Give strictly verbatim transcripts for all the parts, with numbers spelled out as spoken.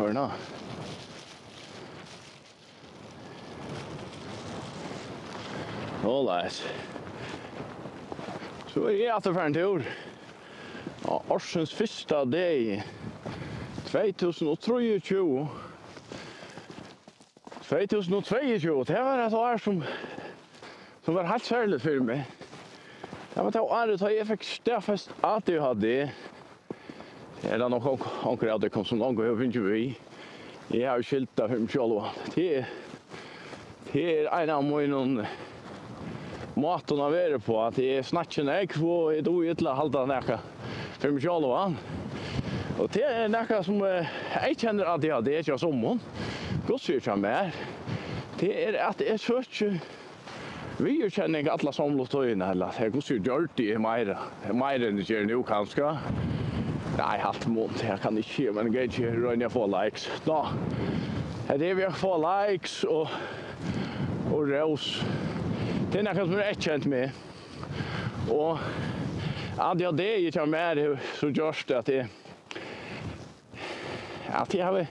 Hørna. Soleiðis. So eri eg aftur farin túr. Á ársins fyrsta degi, tvey túsund og trýogtjúgu. Tvey túsund og tveyogtjúgu, tað var eitt ár sum, sum var heilt serligt fyri meg. Tað var tað árið, tá eg fekk staðfest A D H D. Tað er tað nokk onk-, onkur av tykkum, sum longu hevur fingið við. Eg havi skilt tað fyri meg sjálvan. Tað er, tað er ein av mínum mátum at vera uppá, at eg snakki nógv, og eg dugi illa at halda nakað fyri meg sjálvan. Og tað er nakað, sum, eh, eyðkennir A D H D hjá summum. Hvussu er hjá mær? Tað er, at eg søki viðurkenning alla somlu tíðina, ella tað er, hvussu eg gjørdi eg meira, meira enn eg geri nú, kanska. Nei, halt mun, tað kann eg ikki, men eg kann ikki royna at fáa likes. Ná, hetta er við at fáa likes og, og rós. Tað er nakað, sum er eyðkent meg. Og A D H D hjá mær hevur so gjørt, at eg, at eg havi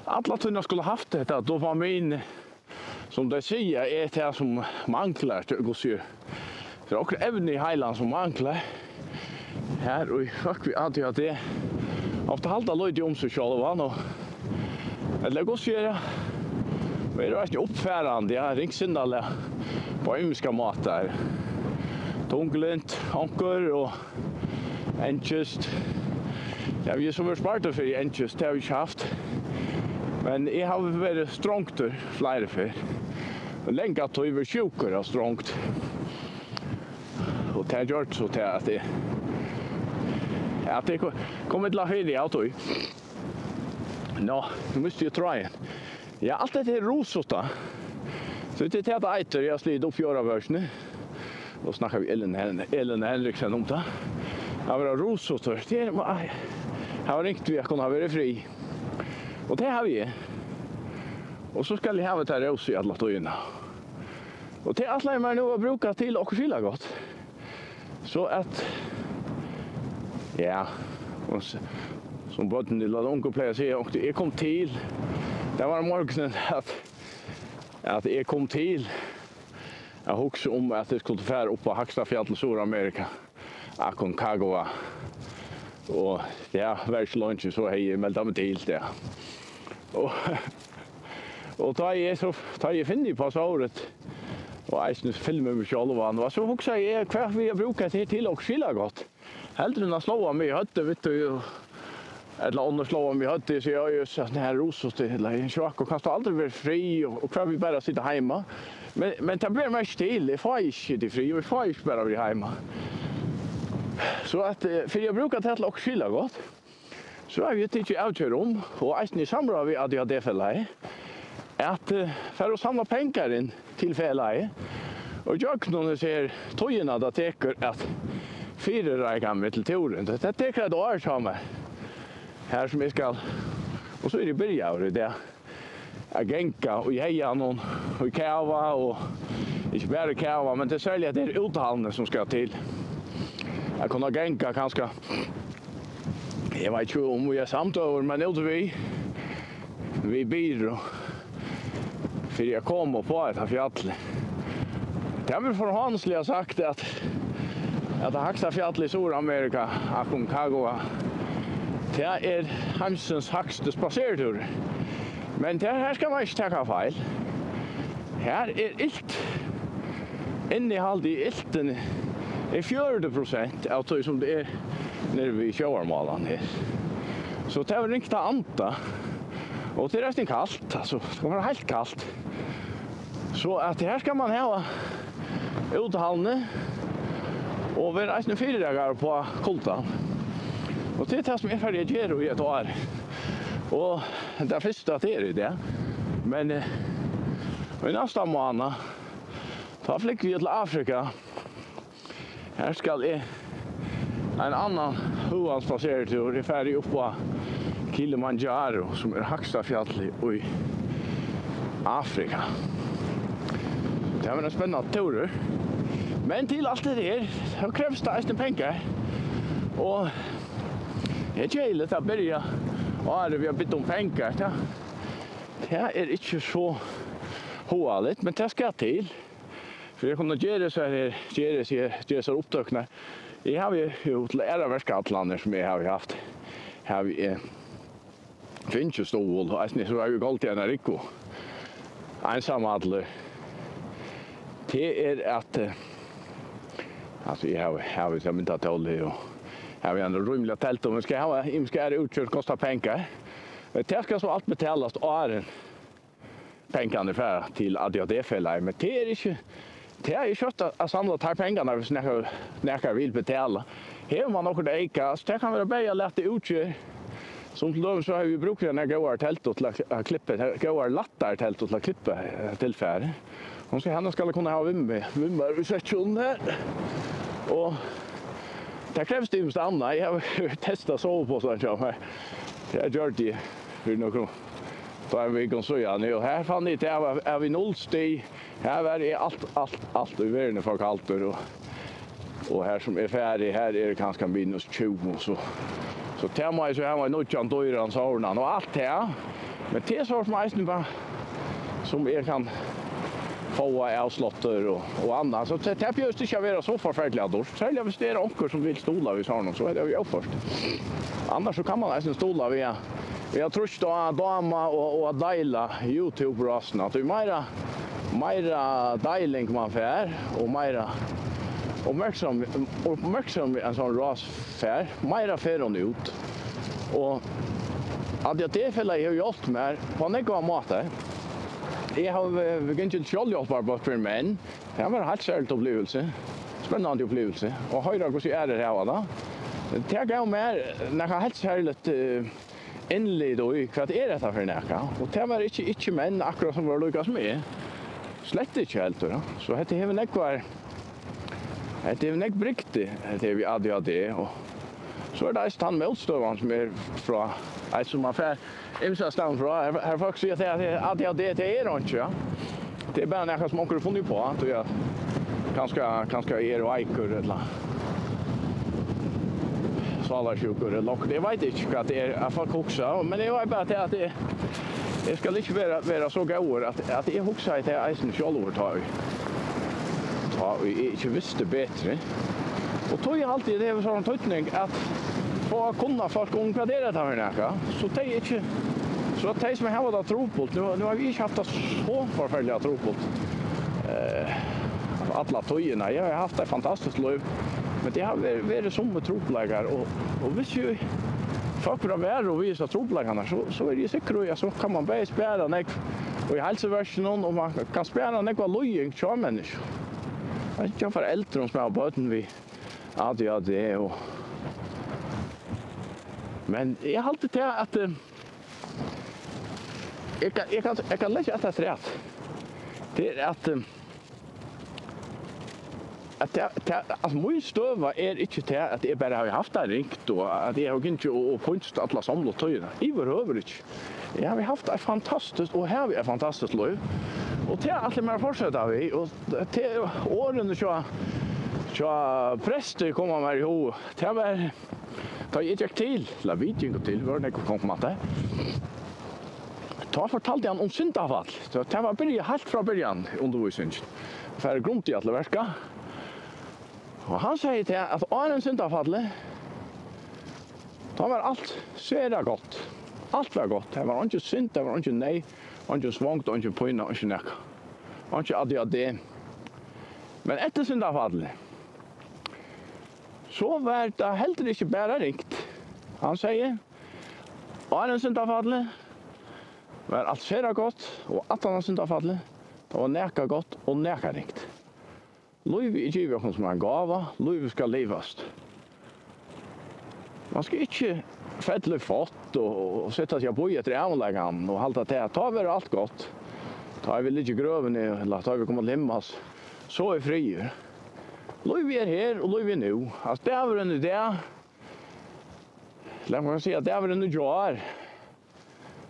alla tíðina skulu havt hetta dopamin, sum tey siga, er tað, sum manglar, til hvussu er. Tað er okkurt evni í heilanum, sum manglar. Her í fólk við A D H D ofta halda lítið um seg sjálvan, og, ella hvussu er tað? Og eru eisini uppfarandi, ja, ringsinnalig á ymiskar mátar. Tunglynt, onkur, og angist. Ja, vit eru so verið spardir fyri angist, tað havi eg ikki havt. Men eg havi verið strongdur fleiri ferð. Og langa tíð verið sjúkur av strongd. Og tað gjørdi so tað, at eg, at eg ko-, kom illa fyri av tí. Nå, nú misti eg tráðin. Ja, alt hetta her rusutta. So tað er tað, tað eitur, eg havi sligið upp í orðabókini. Nú snakka vit Elin Hen-, Elin Henriksen um tað. At vera rusuttur, tað er, man, hava ringt við at kunna vera í frið. Og tað havi eg. Og so skal eg hava tað rós í alla tíðina. Og tað ætli eg mær nú at brúka til okkurt skilagott. So at, ja, og s-, sum børnini, ella ungu, plaga at siga, onkuntíð, eg kom til. Tað var um morgunin, at, at eg kom til at hugsa um, at eg skuldi fara upp á hægsta fjall í Suðuramerika, Aconcagua. Og ja, var ikki leingi, so hevði eg meldað meg til tað. Og, og tá eg so, tá eg finni upp á sovorðið, og eisini filmi meg sjálvan, og so hugsaði eg, hvat vil eg brúka hetta her til, okkurt skilagott? Heldur enn at sláa meg í høvdið við tí, og, ella onnur sláa meg í høvdið, siga, «Á, jøss, at her er rusuttur, ella, Joakim, kanst tú aldri vera í frið, og, og hvat við bara at sita heima?» Men, men tað ber merki til, eg fái ikki sitið í frið, og eg fái ikki bara verið heima. So at, eh, fyri at brúka tað til okkurt skilagott, so havi eg tikið avgerð um, og eisini í samráð við A D H D-felagið, at, eh, fara og samla pengar inn til felagið, og gjøgnum hesa her tíðina, tað tekur at fyrireika meg til túrin. Tað, tað tekur eitt ár hjá mær, har sum eg skal, og so eri eg byrjaður í dag at ganga í haganum, í kava, og ikki bara í kava, men tað er serliga tað her úthaldnið, sum skal til. At kunna ganga kanska, eg veit ikki, um eg eri samdøgur, men úti við, við byrðu fyri at koma upp á hetta fjallið. Tað verður forhánsliga sagt, at, at tað hægsta fjallið í Suðuramerika, Aconcagua, tað er heimsins hægsti spaseritúrur. Men tað, her skal man ikki taka feil. Her er ilt. Innihaldið í iltini er fjøruti prosent av tí, sum tað er niðri við sjóvarmálan her. So tað er ringt at anda. Og tað er eisini kalt, altso, tað kann vera heilt kalt. So at her skal man hava úthaldni og vera eisini fyrireikaður upp á kuldan. Og tað er tað, sum eg fari at gera í eitt ár. Og tað fyrsta, tað er í dag. Men, eh, í næsta mánað, tá flúgvi eg til Afrika. Her skal eg ein annan huganspaseritúr. Eg fari upp á Kilimanjaro, sum er hægsta fjallið í Afrika. Tað verður ein spennandi túrur. Men til alt hetta her, so krevst tað eisini pengar. Og tað er keðiligt at byrja áðrenn vit hava biðið um pengar. Tað, tað er ikki so hugaligt, men tað skal til. Fyri at kunna gera hesar her, gera hesar her, gera hesar upptøkurnar. Eg havi jú til aðrar verkætlanir, sum eg havi havt, havi eg fingið stuðul, og eisini so havi eg goldið eina rúgvu. Einsamallur. Tað er at, eh, altso, eg havi, havi tað myndatólið, og havi eina rímiliga teldu, men skal hava ymisk aðrar útgerð, kostar pengar. Eh, tað skal so alt betalast áðrenn pengarnir fara til A D H D-felagið, men tað er ikki, tað er skjótt at, at samla teir pengarnar, hvis nakar, nakar vil betala. Hevur mann okkurt eyka, so tað kann vera bæði at lata útgerð, sum til dømis so hava vit brúk fyri eina góðari teldu til at, at klippa, góðari lættari teldu til at klippa, eh, tilfarið. Hon skal, hana skal kunna hava við meg, við mær í sekkinum her. Og tað krevst ymiskt annað. Eg havi testað soviposar hjá mær. Tað gjørdi eg fyri nøkrum tveim vikum síðani, og har fann eg, tað var, var við null stig. Har var eg alt, alt, alt í verðini for kaldur, og, og har sum eg fari, har er kanska minus tjúgu, so, so tað má eg so hava ein nýggjan dýran sovorðnan og alt tað. Men tað er so sum eisini bara, sum eg kann fáa avsláttur og, og annað. So tað, tað bjóðist ikki at vera so forferdiliga dýrt. Serliga hvis tað er onkur sum vil stuðla við sovorðnum, so er tað jú óført. Annars so kann mann eisini stuðla við at, við at trýsta á dáma og, og at deila YouTube-rásina. Tí meira, meira deiling mann fær, og meira uppmerksam-, uppmerksemi ein sovorðin rás fær, meira fer hon út. Og A D H D-felagið hevur hjálpt mær á nógvar mátar. Eg havi, eh, gingið til sjálvhjálparbólk fyri menn. Tað var ein heilt serlig upplivilsi. Spennandi upplivilsi. Og hoyra, hvussu aðrir hava tað. Tað gav mær nakað heilt serligt, eh, innlit í, hvat er hetta fyri nakað? Og tað var ikki, ikki menn akkurát sum vóru líka sum eg. Slett ikki heldur, ja. So hetta hevur nógvar, hetta hevur nógv brigdi, hetta hevur við A D H D, og so er tað eisini tann mótstøðan sum er frá, eisini sum man fær ymsastaðni frá. Her, her fólk siga, at A D H D, tað er einki, ja. Tað er bara nakað sum onkur hevur funnið uppá, tí at kanska, kanska eg eri veikur ella sálarsjúkur ella okkurt. Eg veit ikki, hvat tað er, at fólk hugsa, men eg veit bara tað, at eg, eg skal ikki vera, vera so góður, at, at eg hugsaði tað eisini sjálvur, tá ið, tá ið eg ikki visti betri. Og tí haldi eg, tað hevur sovorðnan týdning at fáa at kunna fólk um, hvat er hetta fyri nakað, so tey ikki, so at tey sum hava tað trupult, nú, nú havi eg ikki havt tað so forferdiliga trupult, eh, alla tíðina. Eg havi havt eitt fantastiskt lív, men tað hava verið, verið summir trupulleikar, og, og hvis eg fekk vera varur við hesar trupulleikarnar, so, so eri eg sikkur í, at so kann mann bæði spara nógv í heilsuverkinum, og mann kann spara nógva líðing hjá menniskjum. Einki av foreldrum sum hava børn við A D H D og, men eg haldi tað at, eh, eg kann, eg kann, eg kann leggja hetta afturat. Tað er at, eh, at tað, tað, at mín støða er ikki tað at eg bara havi havt tað ringt og at eg havi gingið og, og pínst alla somlu tíðina. Yvirhøvur ikki. Eg havi havt eitt fantastiskt, og havi eitt fantastiskt lív. Og tað ætli eg mær at fortseta við, og tað orðini hjá, hjá presti koma mær í hug, tað var, tá eg gekk til, ella vit gingu til, vóru nógv konfirmantar. Tá fortaldi hann um syndafall. So tað var byrjað heilt frá byrjan, undirvísingin. Fara grundiga til verka. Og hann segði tað, at áðrenn syndafallið, tá var alt sera gott. Alt var gott. Tað var eingin synd, tað var eingin neyð, eingin svongd, eingin pína, eingin nakað. Eingin A D H D. Men eftir syndafallið, so var tað heldur ikki bara ringt. Hann segði, áðrenn syndafallið var alt sera gott, og aftan á syndafallið, tað var nakað gott og nakað ringt. Lívið er givið okkum sum ein gáva, lívið skal livast. Man skal ikki fella í fátt og, og seta seg at bíða eftir ævinleikanum og halda, at tá verður alt gott. Tá vit liggja í grøvini, ella tá vit koma til himmals, so er friður. Lívið er her, og lívið er nú. Altso, dagurin í dag, lat meg siga, dagurin í gjár,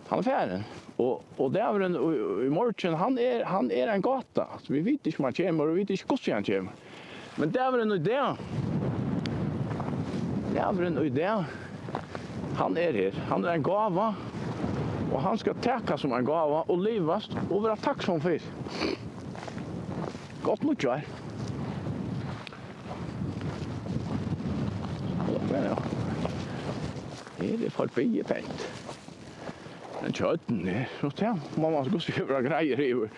hann er farin. Og, og dagurin í, í morgin, hann er, hann er ein gáta. Altso, vit vita ikki, um hann kemur, og vit vita ikki, hvussu hann kemur. Men dagurin í dag, dagurin í dag, Hann er her. Hann er ein gáva, og hann skal takast sum ein gáva og livast og vera takksom fyri. Gott nýggjár. Ja, ja. Her er forbi pent. Men tjørnin er, so tað má man gott siga vera greiður yvir.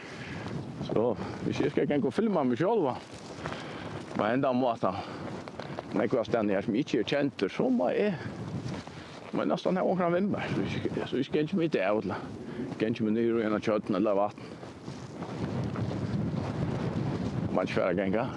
So, hvis eg skal ganga og filma meg sjálvan, á hendan mátan, nógvastaðni her, sum ikki er kendur, so má eg, má eg næstan hava onkran við mær, so ikki, so ikki gangi meg í dag, ella gangi meg niður í eina tjørn ella vatn. Man ikki fara at ganga.